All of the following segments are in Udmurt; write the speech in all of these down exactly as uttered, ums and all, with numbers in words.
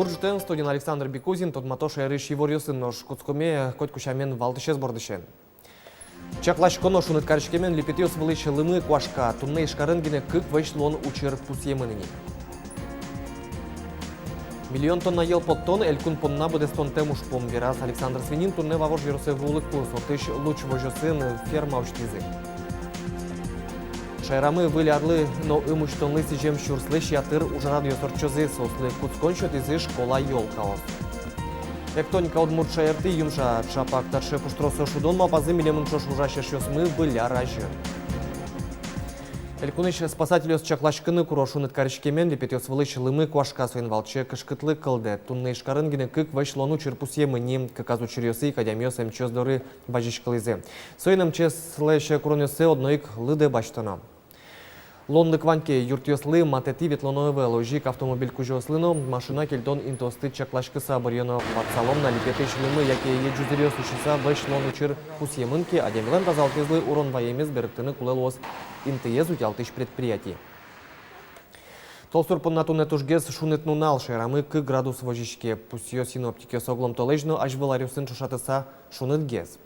Бур ӝытэн! Студиын Александр Бикузин. Тодмато шаерысь иворъёсын. Нош кутскомы котьку сямен валтӥсез бордысен. Чакласьконо: шуныт кариськемен липетъёс вылысь лымы куашка. Туннэ Ижкарын гинэ кык вӧсь луон учыр пусъемын ини. Миллион тонна йӧл поттон — элькун понна быдэстонтэм ужпум, вераз Александр Свинин туннэ Вавож ёросэ вуылыкуз. Отысь луч возёсын ферма усьтӥзы. Шаерамы Выль арлы но ымусьтонлы сӥзем сюрслэсь ятыр ужрадъёс ортчозы. Соослы кутскон сётӥзы школа ёлкаос. «Эктоника» удмурт шаертӥ юмшар. Ӵапак таӵе пуштросо шудон малпазы милемын ӵош ужась эшъёсмы Выль ар азьын. Элькунысь спасательёс чакласькыны куро: шуныт кариськемен липетъёс вылысь лымы куашка, соин валче кышкытлык кылдэ. Туннэ Ижкарын гинэ кык вӧсь луон учыр пусъемын ини. Кыказ учыръёсы ик адямиос эмчиос доры вазиськылӥзы. Соин эмчиослэсь куронъёссэ одно ик лыдэ басьтоно. Луонлык вань ке, юртъёслы матэтӥ ветлоно ӧвӧл. Озьы ик автомобиль кузёослы но машина кельтон интыосты чакласькыса быръёно. Ватсалом на: липетысь лымы яке йӧӟузыръёс усьыса вӧсь луон учыр пусъемын ке, адямилэн тазалыкезлы урон ваемез берыктыны кулэ луоз интыез утялтӥсь предприятие. Толсур понна туннэ тужгес шуныт нунал. Шаерамы кык градус возиське. Пусъё синоптикъёс, оглом толэзь но азьвыл аръёсын ӵошатыса шунытгес.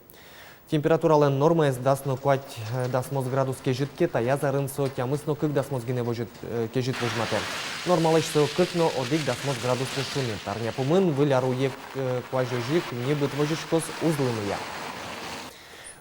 Температуралэн нормаез дас но куать, э, дасмос градус кезьыт ке, таяз арын со тямыс но кык дасмос гинэ возьыт, э, кезьыт возьматэ. Нормалэсь со кык но одӥг дасмос градуслы шуныт. Арня пумын Выль ар уе, э, куазь озьы ик небыт возиськоз, уз лымыя.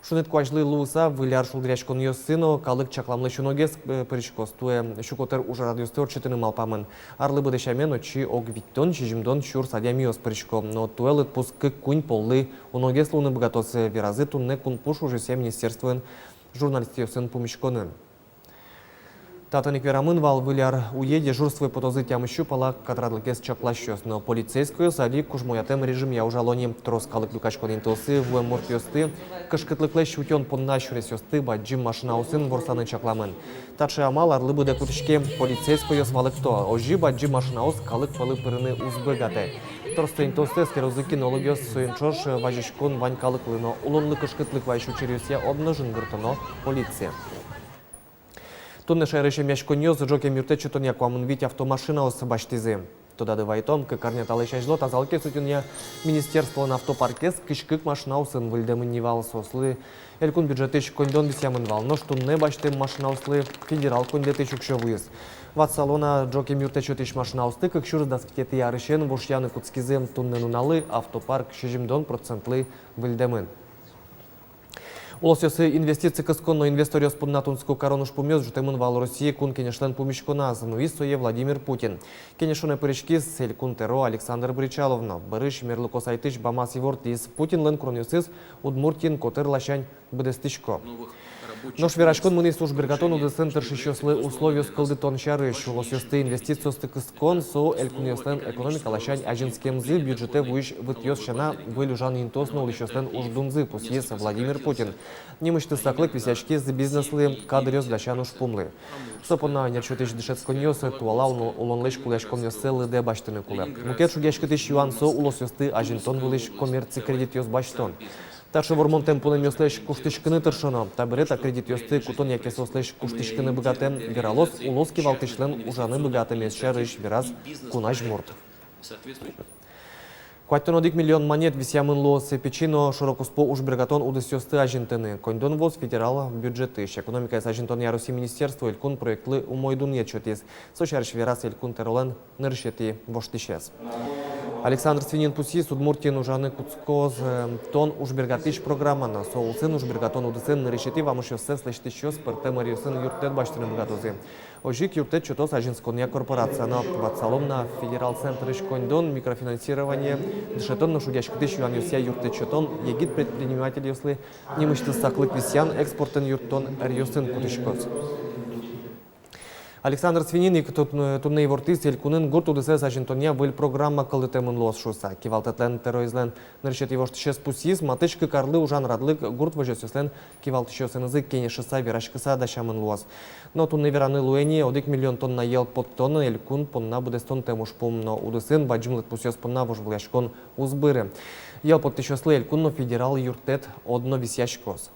Шуныт куазьлы луыса, Выль ар шулдыръяськонъёсы но калык чакламлэсь уногес, э, пыриськоз. Туэ сю котыр ужрадъёсты ортчытыны малпамын. Арлы быдэ сямен, отчы ог витьтон-сизьымдон сюрс адямиос пырисько. Но туэ лыдпус кык-куинь поллы уногес луыны быгатоз, веразы туннэ кунпуш ужъёсъя министерствоын журналистъёсын пумиськонын. Татын ик верамын вал: Выль ар уе дежурствое потозы тямыс сю пала катрадлыкез чакласьёс. Но полицейскойёс али кужмоятэм режимъя ужало ни. Трос калык люкаськон интыосы вуэм муртъёсты кышкытлыклэсь утён понна сюресъёсты бадӟым машинаосын ворсаны чакламын. Таӵе амал арлы быдэ кутӥське. Полицейскойёс валэкто: озьы бадӟым машинаос калык пӧлы пырыны уз быгатэ. Тросэз интыосты эскерозы кинологъёс, соин ӵош вазиськон вань калыклы но. Улонлы кышкытлык вайись учыръёсъя одно жингыртоно полиция. Туннэ шаерысь эмъяськонъёс ӝоген юрттэт сётонъя куамын вить автомашинаос басьтӥзы. Тодады вайтом: кык арня талэсь азьло тазалыкез утёнъя министерстволэн автопаркез кызь кык машинаосын выльдэмын ни вал. Соослы элькун бюджетысь коньдон висъямын вал. Нош туннэ басьтэм машинаослы федерал коньдэтысь уксё вуиз. Ватсалом на: ӝоген юрттэт сётӥсь машинаосты кык сюрс дас витетӥ арысен вошъяны кутскизы. Туннэ нуналлы автопарк сизьымдон процентлы выльдэмын. Улосъёсы инвестици кыскон но инвесторъёс понна тунсыко карон ужпумъёс ӝутэмын вал Россия Кун Кенешлэн пумиськоназ. Нуиз сое Владимир Путин. Кенешонэ пыриськиз Элькун тӧро Александр Бречалов но. Бӧрысь мерлыко сайтысь бамаз ивортӥз: Путинлэн куронъёсыз Удмуртиын котыр ласянь быдэстӥсько. Нош вераськон мынӥз ужбергатон удысын тыршисьёслы условиос кылдытон сярысь. Улосъёсты инвестициосты кыскон — со элькунъёслэн экономика ласянь азинскемзы, бюджетэ вуись вытъёс сяна выль ужан интыос но улӥсьёслэн уждунзы, пусйиз Владимир Путин. Нимысьтыз саклык висъяськиз бизнеслы кадръёс дасян ужпумлы. Со понна ӧнер сётӥсь дышетсконъёс туала улон-, улонлэсь кулэяськонъёссэ лыдэ басьтыны кулэ. Мукет шугъяськытӥсь юан — со улосъёсты азинтон вылысь коммерци кредитъёс басьтон. Таӵе вормонтэм пунэмъёслэсь куштӥськыны тыршоно. Табере та кредитъёсты кутон яке соослэсь куштӥськыны быгатэм вералоз улос кивалтӥсьлэн ужаны быгатэмез сярысь, вераз кун азьмурт. Куатьтон одӥг миллион манет висъямын луоз пичи но шоро-куспо ужбергатон удысъёсты азинтыны. Коньдон вуоз федерал бюджетысь. Экономикаез азинтонъя Россия министерство элькун проектлы умой дунъет сётӥз. Со сярысь вераз элькун тӧролэн нырысетӥ воштӥсез. Александр Свинин пусйиз: Удмуртиын ужаны кутскоз, э, «Тон ужбергатӥсь» программа но. Со улсын ужбергатон удысын нырысетӥ вамышъёссэс лэсьтӥсьёс пӧртэм ӧръёсын юрттэт басьтыны быгатозы. Озьы ик юрттэт сётоз азинсконъя корпорация но. Ватсалом на: федерал центрысь коньдон, микрофинансирование, дышетон но шугъяськытӥсь юанъёсъя юрттэт сётон, егит предпринимательёслы нимысьтыз саклык висъян, экспортэн юрттон ӧръёсын кутӥськоз. Александр Свинин ик тун-, туннэ ивортӥз: элькунын гурт удысэз азинтонъя выль программа кылдытэмын луоз шуыса. Кивалтэтлэн тӧроезлэн нырысетӥ воштӥсез пусйиз: матысь кык арлы ужан радлык гурт возёсъёслэн кивалтӥсьёсынызы кенешыса, вераськыса дасямын луоз. Но туннэ вераны луэ ни: одӥг миллион тонна йӧл поттон — элькун понна быдэстонтэм ужпум, но удысын бадӟым лыдпусъёс понна вожвылъяськон уз быры. Йӧл поттӥсьёслы элькун но федерал юрттэт одно висъяськоз.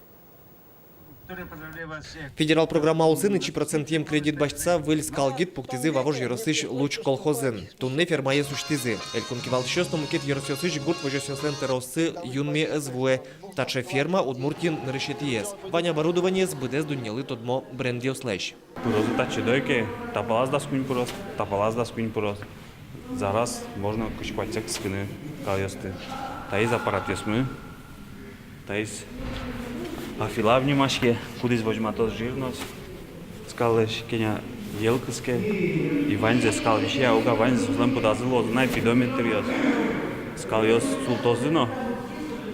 Федерал программаосын ичи процентъем кредит басьтыса выль скал гид пуктӥзы Вавож ёросысь Луч колхозын. Туннэ фермаез усьтӥзы. Элькун кивалтӥсьёс но мукет ёросъёсысь гурт возёсъёслэн тӧрооссы юнме ӧз вуэ. Таӵе ферма Удмуртиын нырысетӥез. Вань оборудованиез быдэс дуннелы тодмо брендъёслэсь. Пырозы татчы дойке, та палаз дас куинь пыроз, та палаз дас куинь пыроз. Зараз можно кызь куатьсэ кыскыны скалъёсты. Таиз аппаратъёсмы, таиз афилав нимаське, кудӥз возьматоз жирность скаллэсь, кӧня йӧл кыске. И ваньзэ скал висья уг-а, ваньзэ соослэн пыдазы луозы на пидометръёс. Скалъёс султозы но,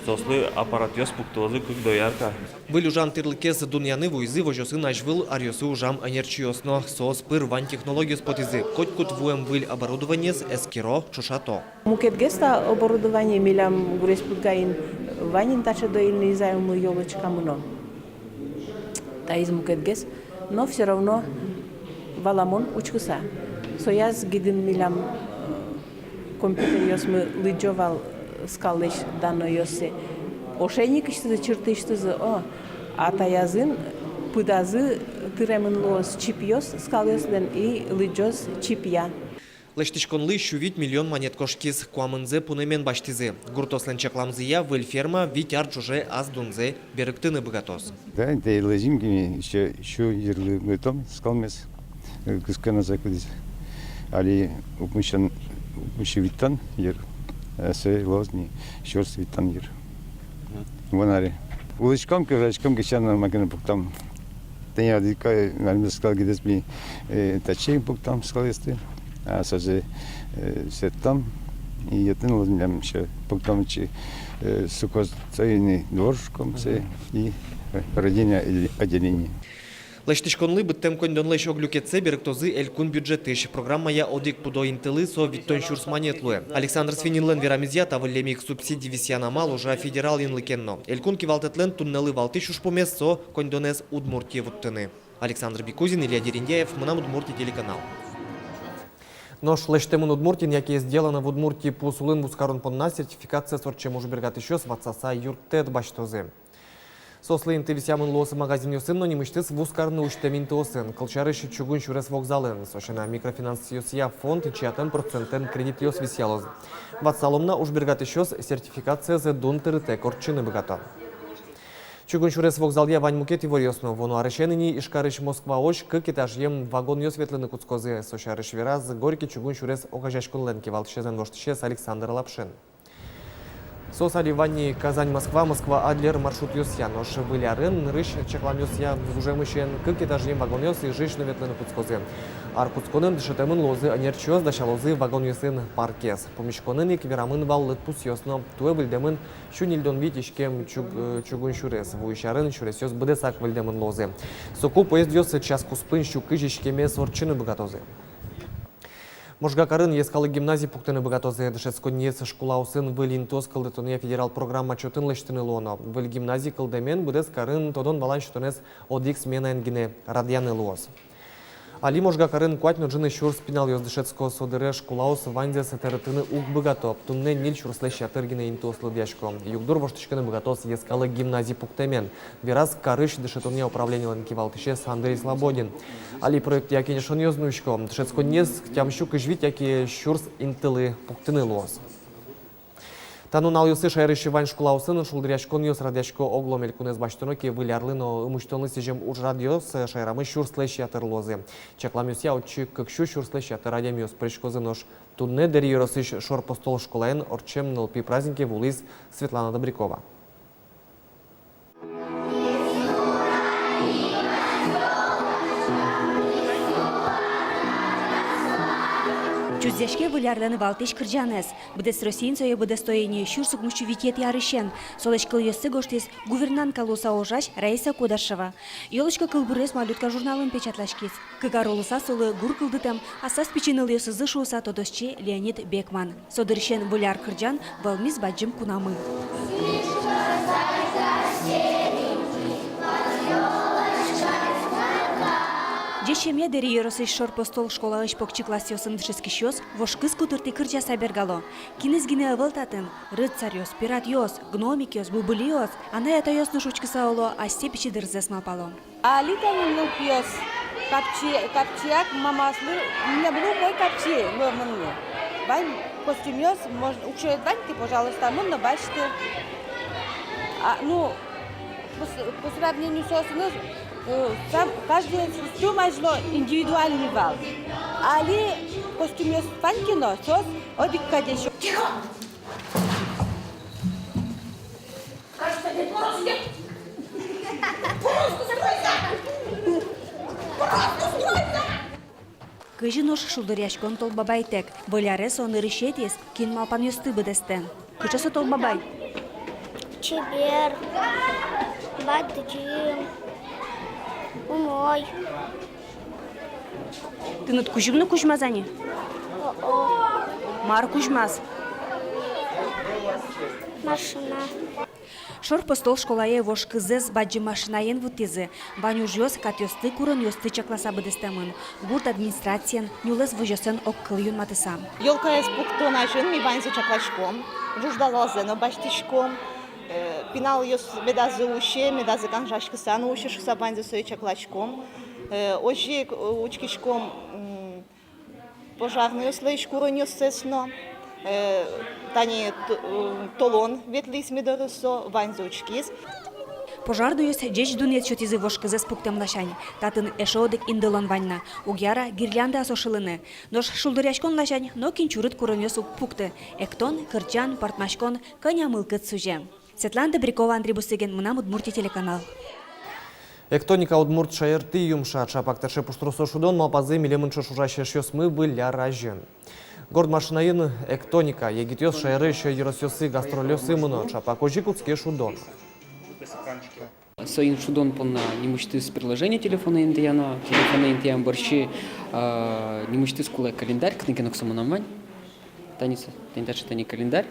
соослы аппаратъёс пуктылозы кык доярка. Выль ужан тӥрлыкез дунъяны вуизы возёсын азьвыл аръёсы ужам ӧнерчиос но. Соос пыр вань технологиос потӥзы. Котькуд вуэм выль оборудованиез эскеро, ӵошато. Мукетгес та оборудование милям Гурезь-Пудгаын вань ини, таӵе доильный займы ёлочкамы но. Таиз мукетгес, но всё равно валамон учкыса. Сояз гидын милям, э, компьютеръёсмы лыдӟо вал, э, скаллэсь данныйёссэ. Ошейникысьтызы, чыртыысьтызы, о, а таязын пыдазы тыремын луоз чипъёс скалъёслэн и лыдӟоз чипъя. Лэсьтӥськонлы сю вить миллион манет кошкиз, куамынзэ пунэмен басьтӥзы. Гуртъёслэн чакламзыя, выль ферма вить ар ӵоже ас дунзэ берыктыны быгатоз. Да, да, лэзим гинэ, ещё, ещё йырлы мытом скалмес, э, кысконэз кудӥз. Али укмыс сю, укмыс сю витьтон йыр, э, сое луоз ни сюрс витьтон йыр. Мгм. Вань аре. Улӥськом ке, ужаськом ке, сяна макене пуктам. Тани одӥг ка, наверно, скал гидэз ми, э, татчы пуктам скалъёсты, а созэ, э, сэрттом, и отын луоз милям ещё пуктом отчы, э, сукоз, сое ини дворжком сое, и, э, родильное отделение. Лэсьтӥськонлы быдтэм коньдонлэсь ог люкетсэ берыктозы элькун бюджетысь. Программая одӥг пудо интылы со витьтон сюрс манет луэ. Александр Свининлэн верамезъя, та выллем ик субсидия висъян амал ужа федерал янлыкен но. Элькун кивалтэтлэн туннэлы валтӥсь ужпумез — со коньдонэз Удмуртие вуттыны. Александр Бекузин, Илья Дерендяев, «Мынам Удмуртие» телеканал. Нош «Лэсьтэмын Удмуртиын» яке «Сделано в Удмуртии» пус улын вузкарон понна сертификациез ортчем ужбергатӥсьёс ватсаса юрттэт басьтозы. Соослы инты висъямын луоз магазинъёсын но нимысьтыз вузкарыны усьтэм интыосын, кылсярысь, чугун сюрес вокзалын. Со сяна, микрофинансъёсъя фонд ичиатэм процентэн кредитъёс висъялоз. Ватсалом на, ужбергатӥсьёс сертификациез дун тырытэк ортчыны быгато. Чугун сюрес вокзалъя вань мукет иворъёс но. Вуоно арысен ини Ижкарысь Москваозь кык этажъем вагонъёс ветлыны кутскозы. Со сярысь вераз «Горький» чугун сюрес огазеяськонлэн кивалтӥсезлэн воштӥсез Александр Лапшин. Соос али вань ни Казань — Москва, Москва — Адлер маршрутъёсъя. Нош Выль арын, нырысь чакламъёсъя, гужемысен, кык этажъем вагонъёс Ижысь но ветлыны кутскозы. Ар кутсконын дышетэмын луозы ӧнерчиос, дасялозы вагонъёсын паркез. Пумиськонын ик верамын вал лыдпусъёс но. Туэ выльдэмын сю ньыльдон вить иськем чуг-, э, чугун сюрес. Вуись арын сюресъёс быдэсак выльдэмын луозы. Соку поездъёс час куспын сю кызь иськемез ортчыны быгатозы. Можга карын йӧскалык гимназий пуктыны быгатозы. Дышетсконниез школаосын выль интыос кылдытонъя федерал программа чотын лэсьтыны луоно. Выль гимназий кылдэмен быдэс карын тодон-валан сётонэз одӥг сменаен гинэ радъяны луоз. Али Можга карын куать но ӝыны сюрс пиналъёс дышетско. Со дыре школаос ваньзэс тэрытыны уг быгато. Туннэ ньыль сюрслэсь ятыр гинэ интыос лыдъясько. Югдур воштӥськыны быгатоз йӧскалык гимназий пуктэмен, вераз карысь дышетонъя управленилэн кивалтӥсез Андрей Слободин. Али проектъя кенешонъёс нуисько. Дышетсконниез куать сю кызь вить яке сюрс интылы пуктыны луоз. Та нуналъёсы шаерысь вань школаосын шулдыръяськонъёс радъясько. Оглом элькунэз басьтоно ке, Выль арлы но ымусьтонлы сӥзем ужрадъёс шаерамы сюрслэсь ятыр луозы. Чакламъёсъя, отчы кык сю сюрслэсь ятыр адямиос пыриськозы. Нош туннэ Дэри ёросысь Шор Постол школаын ортчем нылпи празднике вуылӥз Светлана Добрякова. Чузъяське Выль арлэн валтӥсь кырӟанэз. Быдэс Россиын сое быдэсто ини сюрс укмыс сю витетӥ арысен. Солэсь кылъёссэ гожтӥз гувернантка луыса ужась Раиса Кудашева. «Ёлочка» кылбурез «Малютка» журналын печатласькиз. Кык ар улыса солы гур кылдытэм аслаз пичи нылъёсызлы шуыса тодосчи Леонид Бекман. Со дырысен «Выль ар» кырӟан вӧлмиз бадӟым кунамы. Семья Дэри ёросысь Шор Постол школаысь покчи классъёсын дышетскисьёс вож кыз котыртӥ кырӟаса бергало. Кинэз гинэ ӧвӧл татын: рыцаръёс, пиратъёс, гномикъёс, бубылиос. Анай-атайёс нош учкыса уло, асьсэ пичи дырзэс малпало. Али тани нылпиос капчи, капчияк мамаослы, у меня был умой капчи, но мынны. Вань костюмъёс, можно, уксёед вань ке, пожалуйста, мын но басьты. А, ну, по с-, по сравнению соосыныз, э, сам, каждый костюм азьло индивидуальный вал. Али костюмъёс вань ке но, соос одӥг кадесь. Тихо! Кызьы нош шулдыръяськон Тол Бабайтэк? Выль аре со нырысетӥез, кин малпанъёсты быдэстэ. Кыӵе со Тол Бабай? Чебер, бадӟым, умой. Тыныд кузьым но кузьмаз-а ни? О-о. Мар кузьмаз? Машина. Шор Постол школае вож кызэз бадӟым машинаен вуттӥзы. Вань ужъёс катъёсты, куронъёсты чакласа быдэстэмын. Гурт администрациен, нюлэс возёсэн огкыл юнматыса. Ёлкаез пуктон азьын ми ваньзэ чакласьком, ӝуждалазэ но басьтӥськом. Э, пиналъёс медазы усе, медазы канжаськыса но усе шуыса, ваньзэ сое чакласьком. Э, озьы ик, э, учкиськом, м, пожарнойёслэсь куронъёссэс но. Э, тани т-, э, толон ветлӥз ми доры со, ваньзэ учкиз. Пожарнойёс ӟеч дунъет сётӥзы вож кызэз пуктэм ласянь. Татын эшшо одӥг индылон вань на. Уг яра гирляндаос ошылыны. Нош шулдыръяськон ласянь нокин чурыт куронъёс уг пукты. Эктон, кырӟан, пӧртмаськон — кӧня мылкыд сузем. Светлана Добрякова, Андрей Бусыгин, «Мынам Удмуртие» телеканал. «Эктоника» удмурт шаертӥ юмша. Ӵапак таӵе пуштросо шудон малпазы милемын ӵош ужась эшъёсмы Выль ар азьын. Горд машинаен «Эктоника». Егитъёс шаерысь ёросъёсы гастрольёсы мыно. Ӵапак озьы кутске шудон. Соин шудон понна нимысьтыз приложение телефонэ интыяно, телефонэ интыям бӧрсьы, а, нимысьтыз кулэ календарь, кытын ке но со мынам вань. Тани со, тани таӵе тани календарь.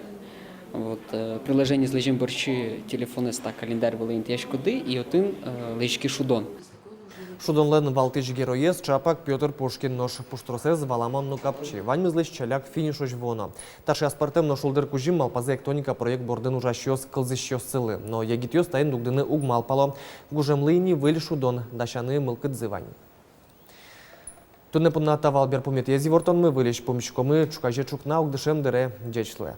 Вот, э, приложениез лэзем бӧрсьы телефонэз та календарь вылэ интыяськоды, и отын, э, лэзиське шудон. Шудонлэн валтӥсь героез ӵапак Пётр Пушкин, нош пуштросэз валамон но капчи. Ваньмызлэсь ӵаляк финишозь вуоно. Таӵе аспӧртэм но шулдыр кузьым малпазы «Эктоника» проект бордын ужасьёс кылзӥсьёссылы. Но егитъёс таин дугдыны уг малпало. Гужемлы ини выль шудон дасяны мылкыдзы вань. Туннэ понна та вал берпуметӥез ивортонмы. Выльысь пумиськомы ӵуказе ӵукна, огдышем дыре. Ӟеч луэ.